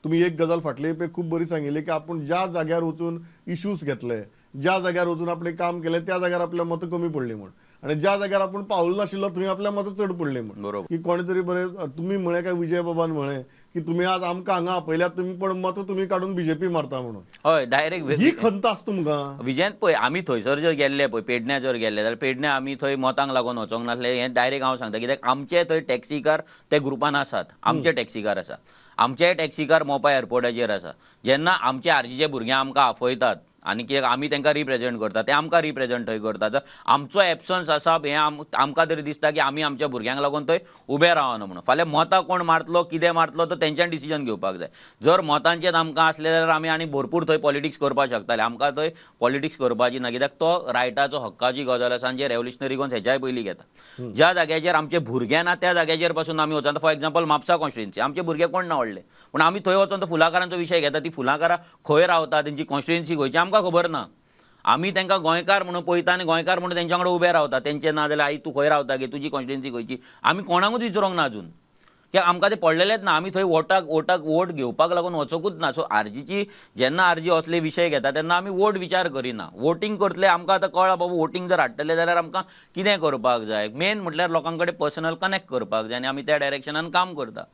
तुमी एक गजाल फाटले पे खूब बरी सांगिल्ली की आपूण ज्या जाग्यार वचून इश्यूज घेतले, ज्या जाग्यार वचून आपणें काम केलें, त्या जाग्यार आपल्या मतां कमी पडली म्हूण, आनी ज्या जाग्यार आपूण पावलो नाशिल्लो थंय आपल्या मतां चड पडली म्हूण. बरोबर. की कोणे तरी बरें तुमी म्हळें काय विजय बाबान म्हळें की तुमी आज आमकां हांगा आपयल्यात तुमी, पण मतां तुमी काडून बीजेपी मारता म्हणून. हय, डायरेक्ट. ही खंत आसा तुमकां? विजयंत, पळय, आमी थंयसर जर गेल्ले पळय, पेडण्या जर गेल्ले जाल्यार पेडण्या आमी थंय मतांक लागून वचोंक नासले हें डायरेक्ट हांव सांगता, कित्याक आमचे थंय टॅक्सीकार ते ग्रुपान आसात. आमचे टॅक्सीकार आसा, आमचे टॅक्सीकार मोपा एअरपोर्टाचेर आसा. जेन्ना आमचे आरजीचे भुरगे आमकां आफयतात आनी कित्याक आमी तांकां रिप्रेजेंट करता, ते आमकां रिप्रेजेंट थंय करता, तर आमचो एबसन्स आसा हें आमकां तरी दिसता की आमी आमच्या भुरग्यांक लागून थंय उबे रावना म्हणून. फाल्यां मतां कोण मारतलो, कितें मारतलो, तर तेंच्यान डिसिजन घेवपाक जाय. जर मतांचेर आमकां आसलें जाल्यार आमी आनी भरपूर थंय पॉलिटिक्स करपाक शकताले. आमकां थंय पॉलिटिक्स करपाची ना, कित्याक तो रायटाचो, हक्काची गजाल आसा आनी जे रेव्होल्युशनरी गोवन्स हेच्याय पयलीं घेता. ज्या जाग्याचेर आमचे भुरगे ना त्या जाग्याचेर पासून आमी वचना. फॉर एग्जाम्पल, म्हापसा कॉन्स्टिट्युएन्सी, आमचे भुरगे कोण ना व्हडले, पूण आमी थंय वचोन तो फुलाकारांचो विशय घेता. ती फुलाकारां खंय रावता, तेंची कॉन्स्टिट्युएन्सी खंयची, आमकां खबर ना. आमी तांकां गोंयकार म्हणून पळयता आनी गोंयकार म्हणून तेंच्या वांगडा उबे रावता. तेंचे ना जाल्यार आई तूं खंय रावता गे, तुजी कॉन्स्टिट्युएन्सी खंयची, आमी कोणाकूच विचारूंक ना अजून, कित्याक आमकां तें पडलेलेंच ना. आमी थंय वोटाक वोटाक वोट घेवपाक लागून वचोकूच ना. सो आरजीची जेन्ना आरजी असले विशय घेता तेन्ना आमी वोट विचार करिना, वोटींग करतले. आमकां आतां कळ्ळां बाबा, वोटींग जर हाडटले जाल्यार आमकां कितें करपाक जाय. मेन म्हटल्यार लोकां कडेन पर्सनल कनेक्ट करपाक जाय आनी आमी त्या डायरेक्शनान काम करता.